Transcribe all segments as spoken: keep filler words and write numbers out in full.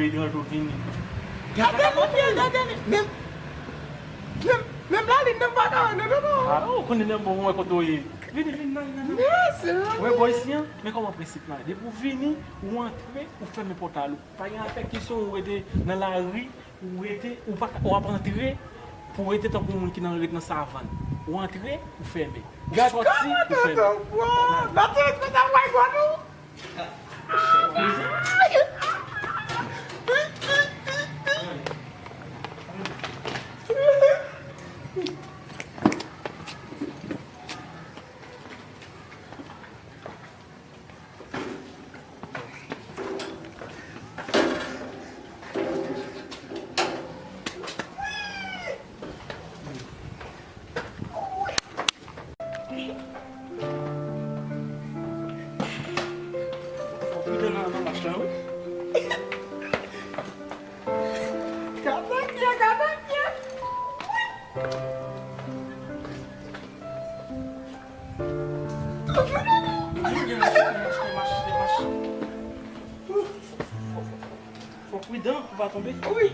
Pedrange ou vini. Gade li byen, gade li. Menm, menm, menm Lalin nan pa ka wè non, non, non. Ah, ou konnen nan bon mwen kote w ye. Vini, vini, nan, nan, nan. Mèsi, mèsi. Wè bò isi an, men kòman prensip la. Depi w vini, ou antre, ou fèmen pòtal ou. Pa gen afè kesyon ou rete nan lari, ou rete, ou pa ka, w ap antre, pou w rete tankou moun ki nan, ret nan savann. Ou antre, ou fèmen. Ou sòti, ou fèmen. Gade kòman tonton pran. Nan ti respè sa, w pa wè gwa nou. Fò pridan nan, nan mach la, wi. Gade pye, gade pye. Wi, gen mach, gen mach, gen mach, gen mach. Fò pridan pou pa tonbe. Wi.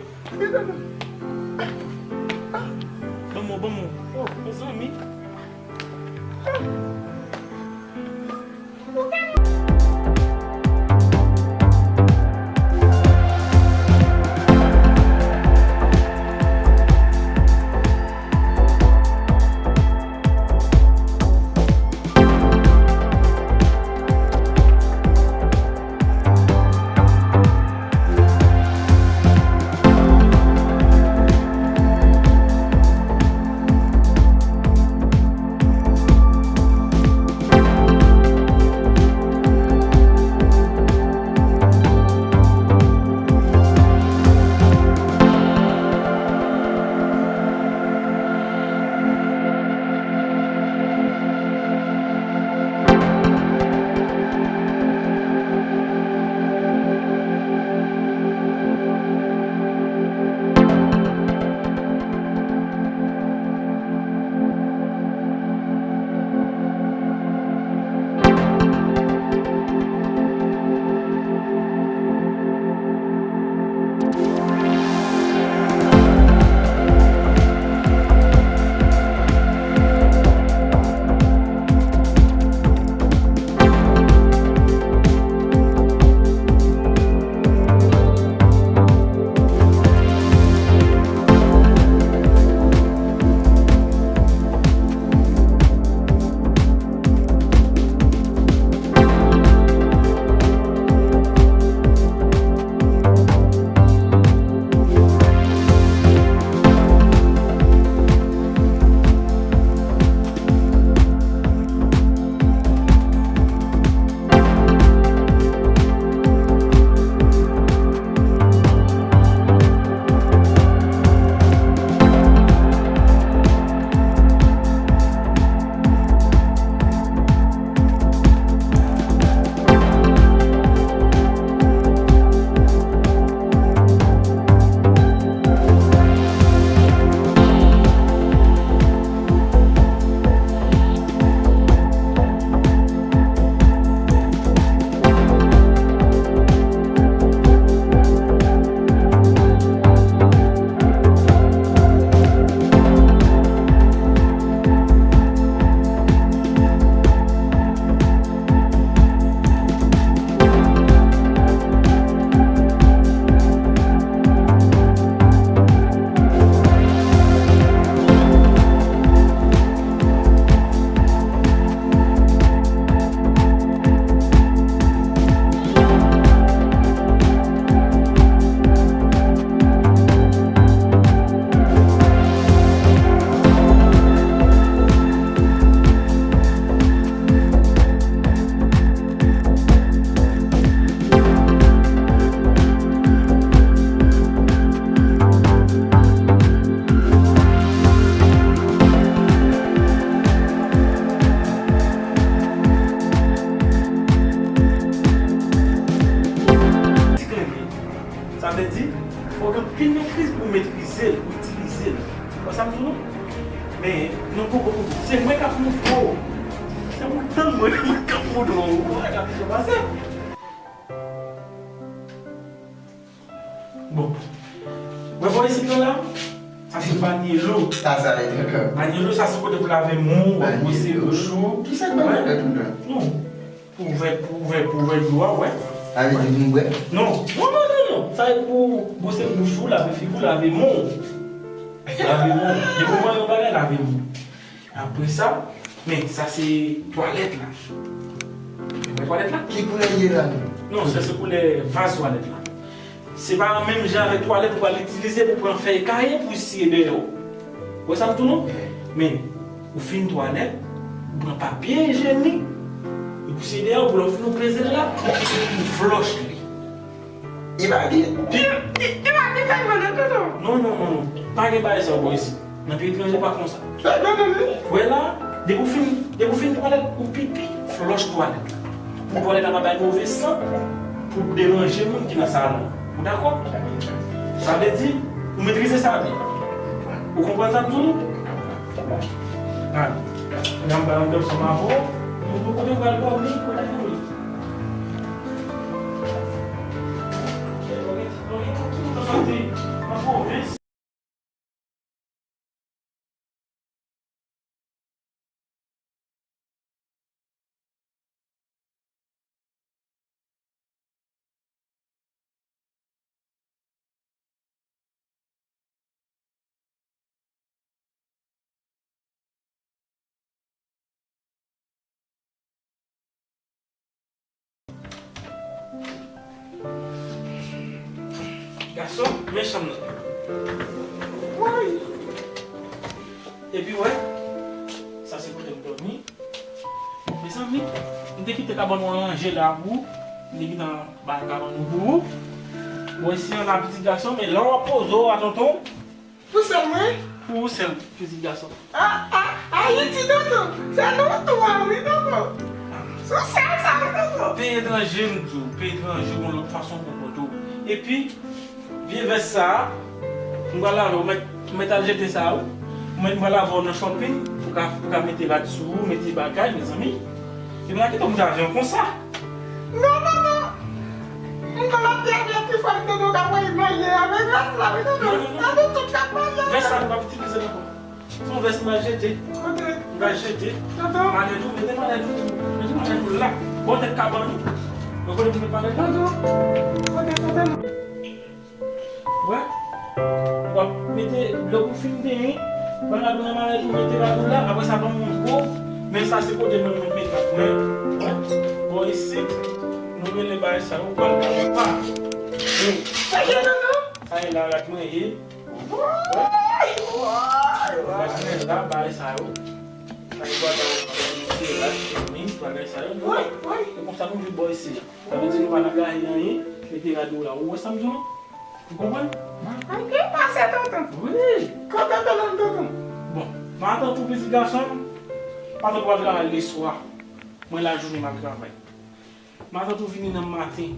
Ban m, ban m. Oh, mezanmi. Ti klenbe. Sa vle di, fò w gen anpil metriz pou w metrize l, pou w itilize l. Wè sa m di w non? Men, non poko poko. Se mwen k ap montre w. Se pou w tann mwen, mwen k ap montre w. Ou wè, k ap pase. Wè bò isit lan la? Sa se banyelo. Sa, sa e, dakò. Banyelo, sa se kote pou lave men w, bwose bouch ou. Kisa k banyelo tonton? Non. Pou ouvè, pou ouvè, pou ouvè dlo a, wè. Sa vle di pou m bwè? Non. Non, non, non, non. Sa e pou bwose bouch ou, lave figi w, lave men w. Lave men w. Depi w pran yon bagay, lave men w. Apre sa, men sa se twalèt la. Ou wè twalèt la? Ki koulè l ye la menm? Non, sa se koulè vaz twalèt la. Se pa menm jan avèk twalèt ou pral itilize pou pran fèy kaye pou siye dèyè w. Ou wè sa m di w non? Men, ou fin twalèt, ou pran papye ijyenik, epi ou siye dèyè w, pou lè w fin ou peze l la, ou flòch li. E pa gen, e, e, e pa gen fèy mwen nan tonton. Non, non, non, non. Pa gen bagay sa w bò isit. Nan peyi etranje pa konsa. Fèy mwen nan men. Wè la, depi w fin, depi w fin twalèt, ou pipi, flòch twalèt la. Pou twalèt la pa bay move san, pou deranje moun ki nan salon. Ou dakò? Sa vle di, ou metrize sa byen. Ou konprann sa m di w? Bon. Gade, m ap ba w dòmi ansanm avè w. Ou kote w pral dòmi, kote w dòmi. Gason, men chanm nan. Woy! Epi, wè, sa se kote m dòmi. Mezanmi, m te kite kabann ou an ranje la pou ou. M te kite bay kabann ou pou ou. Bon, isi an la, pitit gason, men lè w ap poze w a, tonton. Pou sèl mwen? Pou ou sèl, pitit gason. A, a, Ayiti, tonton. Se nou twa, wi, tonton. Sou sèl sa, wi, tonton. Peyi etranje, m di w, peyi etranje, gon lòt fason konpòte w. Epi, vye vès sa a, m pral lave w, mèt, mèt al jete sa, wi. Mwen, m pral lave w nan shopping, ou ka, ou ka mete rad sou ou, mete bagay, mezanmi. Epi m pa kite w moute avyon konsa. Non, non, non. M konn ap pèdi pi fò m te nou ka voye manje avè vès la, wi, tonton. Sa nou tout k ap manje. Vès la, nou p ap itilize l ankò. Se yon vès m pral jete. Kote? M pral jete. Tonton. Malèt ou, mete malèt ou. Mete malèt ou la. Bò tèt kabann ou. Ou konnen pou met malèt la? Tonton. Kote, tonton? Wè. W ap mete, lè w fin benyen, pran rad ou nan malèt ou, mete rad ou la, apre sa ban m montre w. Men sa se kote mwen, mwen mete rad mwen. Wè. Bò isit, nou rele bagay sa yo, pral pa. Bon. Sa gen nan non? Sa e la rad mwen ye. Woy, woy, woy. Rad mwen la, bagay sa yo. Sa e bagay sa yo, se rad, chemise, bagay sa yo. Woy, woy. Se konsa nou viv bò isit la. Sa vle di nou pa nan gaye anyen, mete rad ou la. Ou wè sa m di w? Ou konprann? Mwen konn byen pase tonton. Wi. Kontan tande tonton. Bon, matant ou pitit gason m, matant ou al travay leswa. Mwen lajounen m ap travay. Matant ou vini nan maten.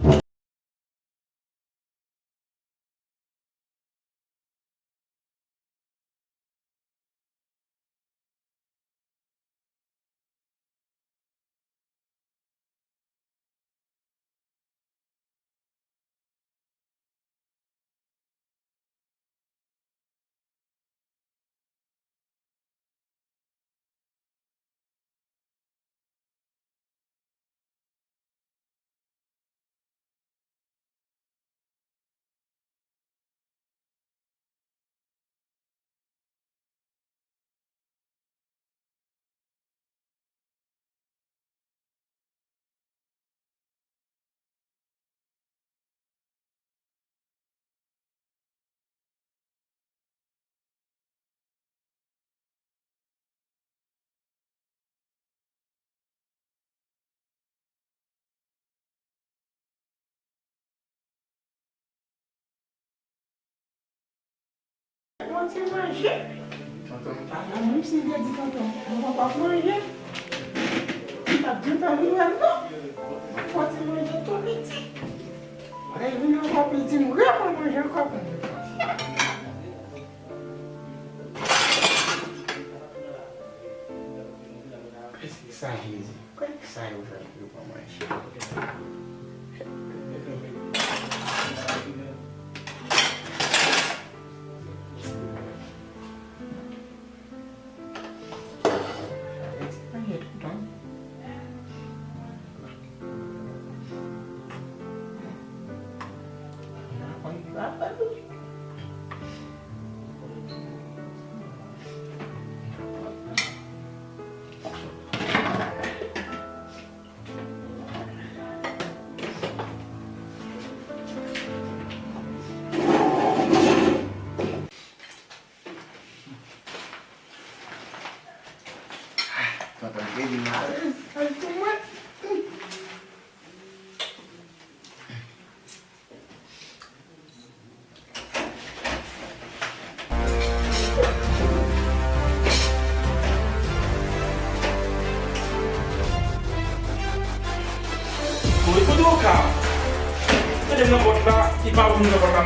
Yon ti manje. Tonton m pa la, menm si m te di tonton m, tonton p ap manje. M t ap gentan rive l non. Yon ti manje tou piti. Lè l vin ankò piti, m reponn manje ankò pou mwen. Sa Jezi. Sa yo fè pou yo pa manje.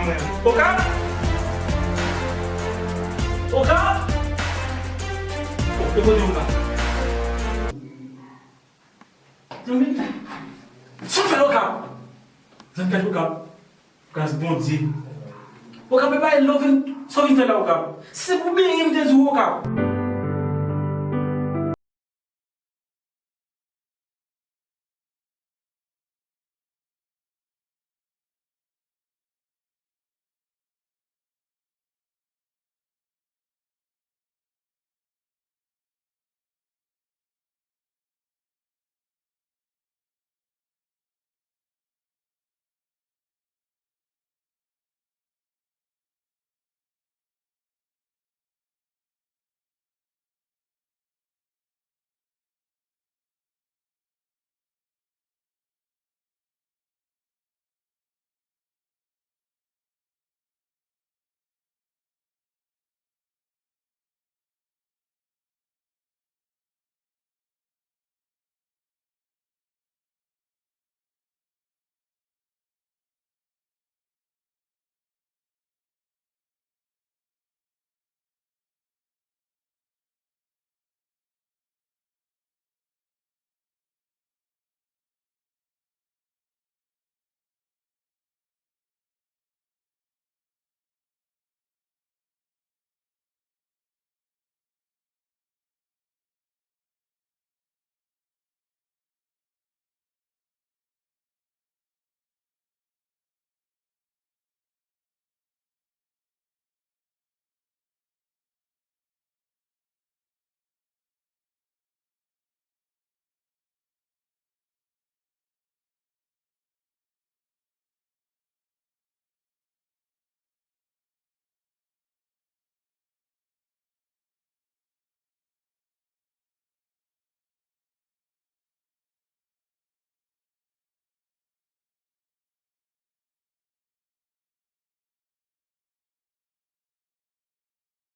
Okap? Okap? Yo kote Okap? Zanmi, sa w fè Okap? Zanmi, kèt Okap. Gras Bondye. Okap, epa e love, sa w vin fè la Okap? Se pou benyen m te di w Okap.